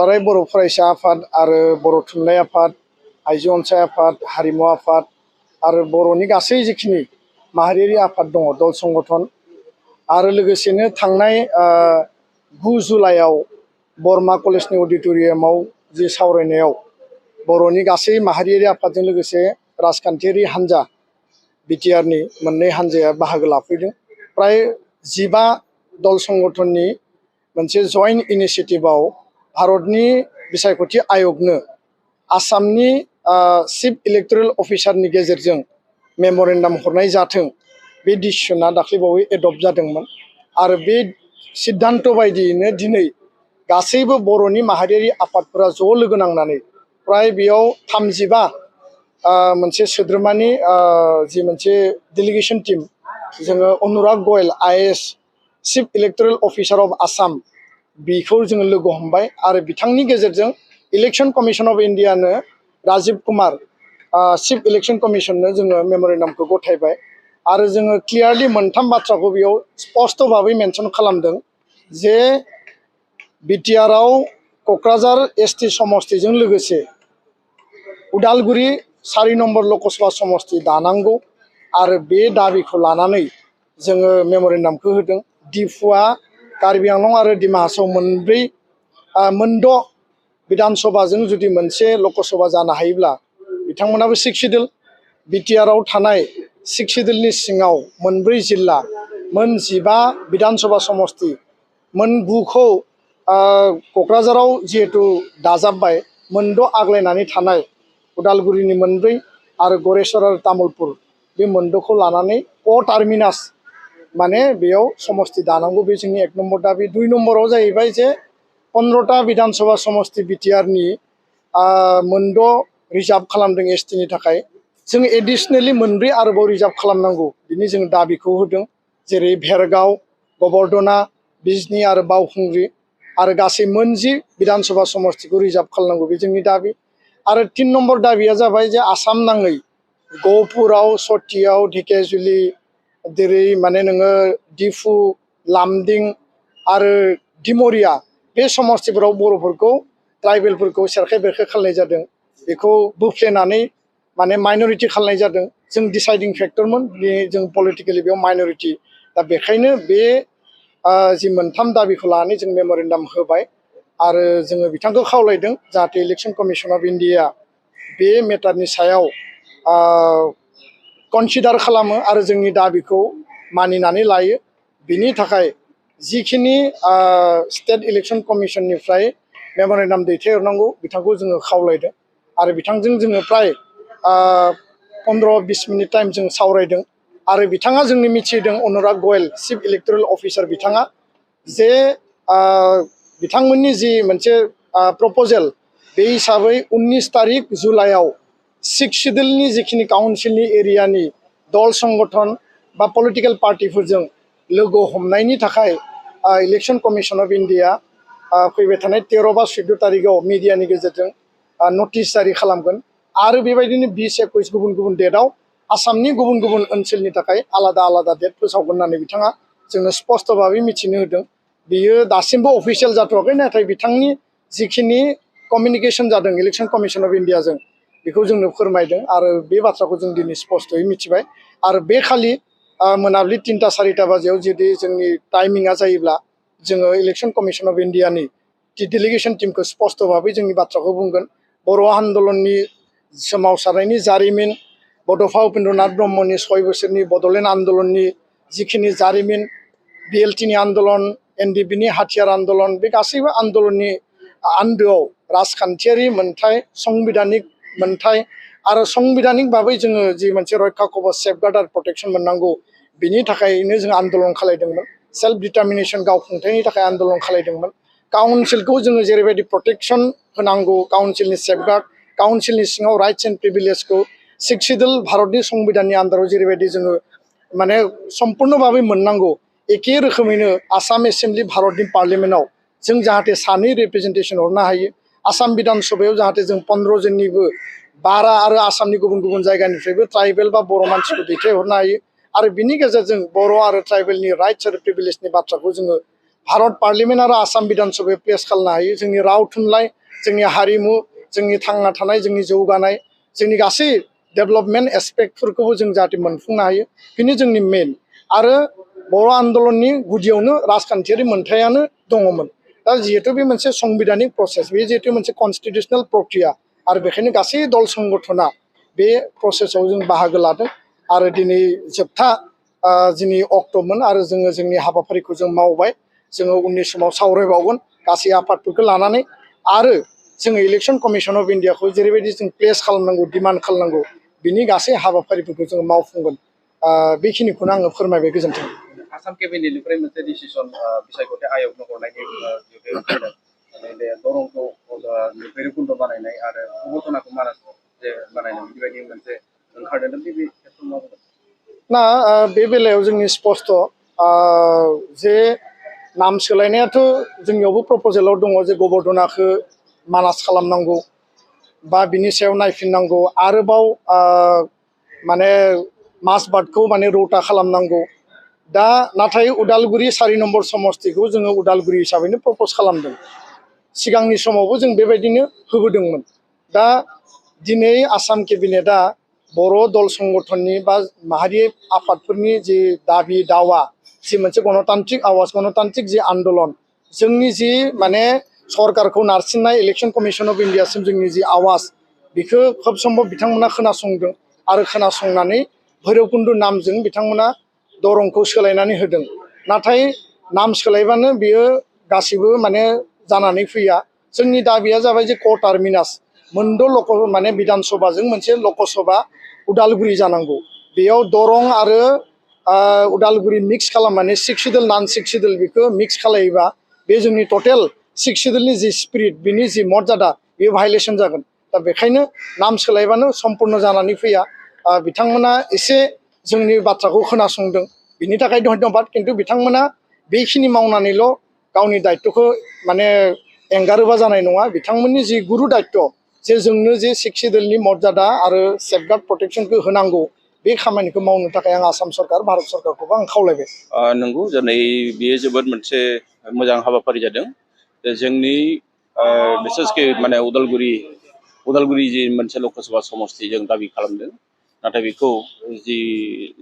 दुलाराय बर' फरायसा आफाद आरो बर' थुनलाइ आफाद, आइजो अनसाय आफाद, हारिमु आफाद आरो बर'नि गासै जिखिनि माहारियारि आफाद दङ दल संगठन आरो लोगोसेनो थांनाय 9 जुलाइआव बरमा कलेजनि अडिटोरियामाव जि सावरायनायाव बर'नि गासै माहारियारि आफादजों लोगोसे राजखान्थियारि हान्जा BTRनि मोननै हान्जाया बाहागो लाफैदों। प्राय 15 दल संगठननि मोनसे जयेन्ट इनिशिएटिभआव भारतनि बिसायख'थि आय'गनो आसामनि चिफ इलेक्टोरेल अफिसारनि गेजेरजों मेम'रेन्डाम हरनाय जाथों बे डिसिसना दाख्लैबावै एडप्ट जादोंमोन आरो बे सिद्धान्त बायदियैनो दिनै गासैबो बर'नि माहारियारि आफादफोरा ज' लोगो नांनानै प्राय बेयाव 35 मोनसे सोद्रोमानि जि मोनसे डेलिगेशन टीम जोङो Anurag Goyal IAS chief electoral officer of Assam बेखौ जोङो लोगो हमबाय आरो बिथांनि गेजेरजों इलेक्शन कमिशन अफ इन्डियानो राजीव कुमार चिफ इलेक्शन कमिशननो जोङो मेम'रेन्डामखौ गथायबाय आरो जोङो क्लियारलि मोनथाम बाथ्राखौ बेयाव स्पष्ट भाबै मेनसन खालामदों जे BTRआव क'क्राझार ST समस्तिजों लोगोसे उदालगुरि 4 नम्बर लकसभा समस्ति दानांगौ आरो बे दाबिखौ लानानै जोङो मेम'रेन्डामखौ होदों। डिफुआ कार्बि आंलं आरो डिमा हासाव मोनद' विधानसभाजों जुदि मोनसे लकसभा जानो हायोब्ला बिथांमोनाबो 6 सिडुल BTRआव थानाय 6 सिडुलनि सिङाव 4 जिल्ला 15 विधानसभा समस्ति 9खौ क'क्राझाराव जिहेतु दाजाबबाय 6 आग्लायनानै थानाय उदालगुरिनि 4 आरो गरेस्वर आरो तामुलपुर बे 6खौ लानानै टार्मिनास माने बेयाव समस्ति दानांगौ बे जोंनि 1 नम्बर दाबि। 2 नम्बराव जाहैबाय जे 15टा विधानसभा समस्ति BTRनि 6 रिजार्भ खालामदों STनि थाखाय जों एडिशनेलि 4 आरोबाव रिजार्भ खालामनांगौ बिनि जों दाबिखौ होदों जेरै भेरगाव, गबर्धना, बिजनी आरो बावखुंग्रि आरो गासै 10 विधानसभा समस्तिखौ रिजार्भ खालामनांगौ बे जोंनि दाबि। आरो 3 नम्बर दाबिया जाबाय जे आसाम नाङै गहपुराव, सतियाव, ढेकियाजुलि जेरै माने नोङो डिफु, लामदिं आरो डिमरिया बे समस्तिफोराव बर'फोरखौ ट्राइबेलफोरखौ सेरखाय बेरखाय खालामनाय जादों बेखौ बोफ्लेनानै माने माइनरिटि खालामनाय जादों। जों डिसाइडिं फेक्टरमोन जों पलिटिकेलि बेयाव माइनरिटि दा बेखायनो बे जि मोनथाम दाबिखौ लानानै जों मेम'रेन्डाम होबाय आरो जोङो बिथांखौ खावलायदों जाहाथे इलेक्शन कमिशन अफ इन्डिया बे मेटारनि सायाव कनसिडार खालामो आरो जोंनि दाबिखौ मानिनानै लायो। बिनि थाखाय जिखिनि स्टेट इलेक्शन कमिशननिफ्राय मेम'रेन्डाम दैथायहरनांगौ बिथांखौ जोङो खावलायदों आरो बिथांजों जोङो प्राय 15-20 मिनिट टाइम जों सावरायदों आरो बिथाङा जोंनो मिथिदों अनुराग गयल चिफ इलेक्टोरेल अफिसार बिथाङा जे बिथांमोननि जि मोनसे प्रप'जेल बे हिसाबै 19 तारिख जुलाइआव 6 सिडुलनि जिखिनि काउन्सिलनि एरियानि दल संगठन बा पलिटिकेल पार्टिफोरजों लोगो हमनायनि थाखाय इलेक्शन कमिशन अफ इन्डिया फैबाय थानाय 13 बा 14 तारिखआव मिडियानि गेजेरजों नटिस जारि खालामगोन आरो बेबायदिनो 20-21 गुबुन गुबुन डेटआव आसामनि गुबुन गुबुन ओनसोलनि थाखाय आलादा आलादा डेट फोसावगोन होननानै बिथाङा जोंनो स्पष्ट भाबै मिथिनो होदों। बियो दासिमबो अफिसियेल जाथ'वाखै नाथाय बिथांनि जिखिनि कमिउनिकेशन जादों इलेक्शन कमिशन अफ इन्डियाजों बेखौ जोंनो फोरमायदों आरो बे बाथ्राखौ जों दिनै स्पष्टयै मिथिबाय आरो बे खालि मोनाबिलि 3टा-4टा बाजियाव जुदि जोंनि टाइमिंआ जायोब्ला जोङो इलेक्शन कमिशन अफ इन्डियानि डेलिगेशन टीमखौ स्पष्ट भाबै जोंनि बाथ्राखौ बुंगोन। बर' आन्दलननि सोमावसारनायनि जारिमिन, बड'फा उपेन्द्रनाथ ब्रह्मनि 6 बोसोरनि बड'लेण्ड आन्दलननि जिखिनि जारिमिन, BLTनि आन्दलन, NDPनि हाथियार आन्दलन बे गासैबो आन्दलननि आन्दोआव राजखान्थियारि मोन्थाय, संबिधानिक मोन्थाय आरो संबिधानिक भाबै जोङो जि मोनसे रैखा कवच सेफगार्ड आरो प्रटेक्शन मोननांगौ बिनि थाखायनो जों आन्दलन खालायदोंमोन। सेल्फ डिटारमिनेशन गावखुंथायनि थाखाय आन्दलन खालायदोंमोन। काउन्सिलखौ जोङो जेरैबायदि प्रटेक्शन होनांगौ काउन्सिलनि सेफगार्ड काउन्सिलनि सिङाव राइट्स एन्ड प्रिभिलेजखौ 6 सिडुल भारतनि संबिधाननि आन्दाराव जेरैबायदि जोङो माने सम्पूर्ण भाबै मोननांगौ एखे रोखोमैनो आसाम एसेम्बलि भारतनि पार्लियामेन्टआव जों जाहाथे 2 रिप्रेजेन्टेसन हरनो हायो। आसाम विधान सभायाव जाहाथे जों 15 जननिबो बारा आरो आसामनि गुबुन गुबुन जायगानिफ्रायबो ट्राइबेल बा बर' मानसिखौ दैथायहरनो हायो आरो बिनि गेजेरजों बर' आरो ट्राइबेलनि राइट्स आरो प्रिभिलेजनि बाथ्राखौ जोङो भारत पार्लियामेन्ट आरो आसाम विधान सभायाव प्लेस खालामनो हायो जोंनि राव थुनलाइ जोंनि हारिमु जोंनि थांना थानाय जोंनि जौगानाय जोंनि गासै डेभेलपमेन्ट एस्पेक्टफोरखौबो जों जाहाथे मोनफुंनो हायो बेनो जोंनि मेन आरो बर' आन्दलननि गुदियावनो राजखान्थियारि मोनथायानो दङमोन दा जिहेतु बे मोनसे संबिधानिक प्रसेस बे जिहेतु मोनसे कनस्टिटिउसनेल प्रक्रिया आरो बेखायनो गासै दल संगठना बे प्रसेसआव जों बाहागो लादों आरो दिनै जोबथा दिनै अक्ट'मोन आरो जोङो जोंनि हाबाफारिखौ जों मावबाय जोङो उननि समाव सावरायबावगोन गासै आफादफोरखौ लानानै आरो जोङो इलेक्सन कमिसन अफ इन्डियाखौ जेरैबायदि जों प्लेस खालामनांगौ डिमान्ड खालामनांगौ बिनि गासै हाबाफारिफोरखौ जोङो मावफुंगोन बेखिनिखौनो आङो फोरमायबाय गोजोन्थों आसाम केबिनेटनिफ्राय मोनसे डिसिसन बिसायख'थि आय'गनो हरनायनि दरंखौ भैरबकुन्द बानायनाय आरो घटनाखौ मानास बानायनाय बेबायदि मोनसे ओंखारदों बे खेत्रआव मा बुंगोन ना बे बेलायाव जोंनि स्पष्ट जे नाम सोलायनायाथ' जोंनियावबो प्रप'जेलाव दङ जे गबर्धनाखौ मानास खालामनांगौ बा बिनि सायाव नायफिननांगौ आरोबाव माने मासबादखौ माने रौता खालामनांगौ दा नाथाय उदालगुरि 4 नम्बर समस्तिखौ जोङो उदालगुरि हिसाबैनो प्रप'ज खालामदों सिगांनि समावबो जों बेबायदिनो होबोदोंमोन दा दिनै आसाम केबिनेटआ बर' दल संगठननि बा माहारि आफादफोरनि जि दाबि दावा जि मोनसे गणतान्त्रिक आवाज गणतान्त्रिक जि आन्दलन जोंनि जि माने सरकारखौ नारसिननाय इलेक्सन कमिसन अफ इन्डियासिम जोंनि जि आवाज बेखौ खोब सम्भब बिथांमोना खोनासंदों आरो खोनासंनानै भैरबकुन्द नामजों बिथांमोना दरंखौ सोलायनानै होदों नाथाय नाम सोलायबानो बियो गासिबो माने जानानै फैया जोंनि दाबिया जाबाय जे क टार्मिनास मोनद' माने बिधान सभाजों मोनसे लकसभा उदालगुरि जानांगौ बेयाव दरं आरो उदालगुरि मिक्स खालामनानै 6 सिडुल नन 6 सिडुल बेखौ मिक्स खालायोबा बे जोंनि टटेल 6 सिडुलनि जि स्पिरिट बिनि जि मर्यादा बेयो भायलेसन जागोन दा बेखायनो नाम सोलायबानो सम्पुर्ण जानानै फैया बिथांमोना एसे जोंनि बाथ्राखौ खोनासंदों बिनि थाखाय धन्यबाद खिन्थु बिथांमोना बेखिनि मावनानैल' गावनि दायित्वखौ माने एंगारोबा जानाय नङा बिथांमोननि जि गुरु दायित्व जे जोंनो जे 6 सिडुलनि मर्यादा आरो सेफगार्ड प्रटेक्शनखौ होनांगौ बे खामानिखौ मावनो थाखाय आं आसाम सरकार भारत सरकारखौबो आं खावलायबाय नंगौ दिनै बेयो जोबोद मोनसे मोजां हाबाफारि जादों जोंनि बिसेसके माने उदालगुरि जि मोनसे लकसभा समस्ति जों दाबि खालामदों नाथाय बेखौ जि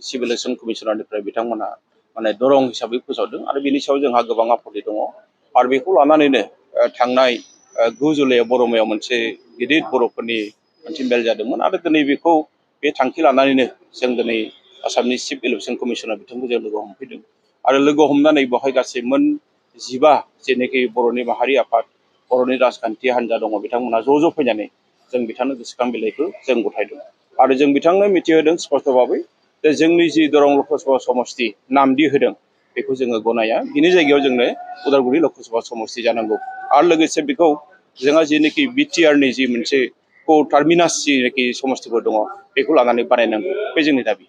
सिभिल इलेक्सन कमिसनारनिफ्राय बिथांमोना माने दरं हिसाबै फोसावदों आरो बेनि सायाव जोंहा गोबां आपत्ति दङ आरो बेखौ लानानैनो थांनाय 9 जुलाइआव बरमायाव मोनसे गिदिर बर'फोरनि मोनसे मेल जादोंमोन आरो दिनै बेखौ बे थांखि लानानैनो जों दिनै आसामनि चिफ इलेक्सन कमिसनार बिथांखौ जों लोगो हमफैदों आरो लोगो हमनानै बेवहाय गासै मोन 15 जेनोखि बर'नि माहारि आफाद बर'नि राजखान्थि हान्जा दङ बिथांमोना ज' फैनानै जों बिथांनो गोसोखां बिलाइखौ जों गथायदों आरो जों बिथांनो मिथिहोदों स्पष्ट भाबै जे जोंनि जि दरं लकसभा समस्ति नामदि होदों बेखौ जोङो गनाया बिनि जायगायाव जोंनो उदालगुरि लकसभा समस्ति जानांगौ आरो लोगोसे बेखौ जोंहा जेनोखि BTRनि जि मोनसे को टार्मिनास जेनोखि समस्तिफोर दङ बेखौ लानानै बानायनांगौ बे जोंनि दाबि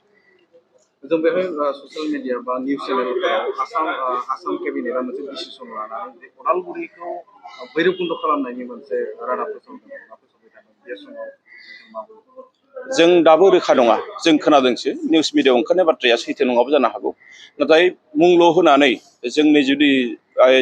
जों बेहाय ससियेल मिडिया बा निउस चेनेलफोराव आसाम केबिनेटआ मोनसे डिसिसन लानानै उदालगुरिखौ भैरबकुन्द खालामनायनि मोनसे रादाब फोसावदों बे समाव जों दाबो रोखा नङा जों खोनादोंसो निउस मिडियाआव ओंखारनाय बाथ्राया सैथो नङाबो जानो हागौ नाथाय मुंल' होनानै जोंनि जुदि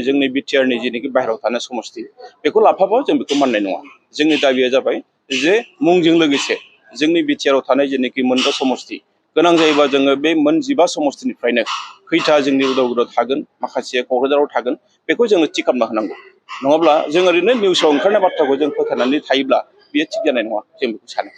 जोंनि BTRनि जेनोखि बाहेरायाव थानाय समस्ति बेखौ लाफाबा जों बेखौ माननाय नङा जोंनि दाबिया जाबाय जे मुंजों लोगोसे जोंनि BTRआव थानाय जेनोखि मोनबा समस्ति गोनां जायोबा जोङो बे मोन 15 समस्तिनिफ्रायनो खैथा जोंनि उदालगुरियाव थागोन माखासेया क'क्राझाराव थागोन बेखौ जोङो थि खालामना होनांगौ नङाब्ला जों ओरैनो निउसाव ओंखारनाय बाथ्राखौ जों फोथायनानै थायोब्ला बेयो थिग जानाय नङा जों बेखौ सानो